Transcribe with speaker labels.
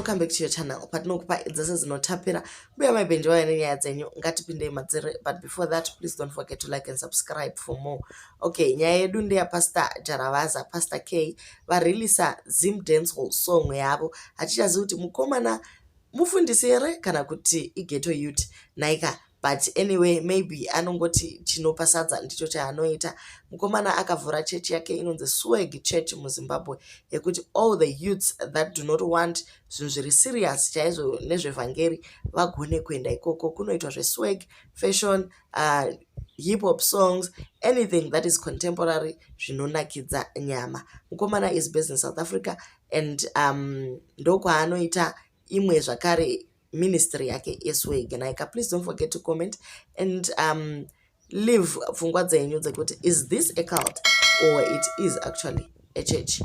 Speaker 1: Welcome back to your channel patinokupa dzese dzinotapira. Mbuya Maibhenji vauya nenyaya dzenyu, ngatipindei madziri. But before that, please don't forget to like and subscribe for more. Okay, nyaya yedu ndeyaPastor Jaravaza, Pastor K vareleasa Zim dancehall song yavo. Hatichazivi kuti mukomana mufundisi here kana kuti ighetto youth naika, but anyway, maybe anongoti chinopa sadza ndicho chaanoita. Mukomana akavhura chechi yake inonzi Swag Church muZimbabwe, yekuti all the youths that do not want zvinhu zviri serious chaizvo nezvevhangeri vagone kuenda ikoko kunoitwa zveswag, fashion, hip hop songs, anything that is contemporary zvinonakidza nyama. Mukomana is based in South Africa and ndokwaanoita imwe zvakare ministry yake yeswag naika. Please don't forget to comment and leave pfungwa dzenyu dzekuti is this a cult or it is actually a church.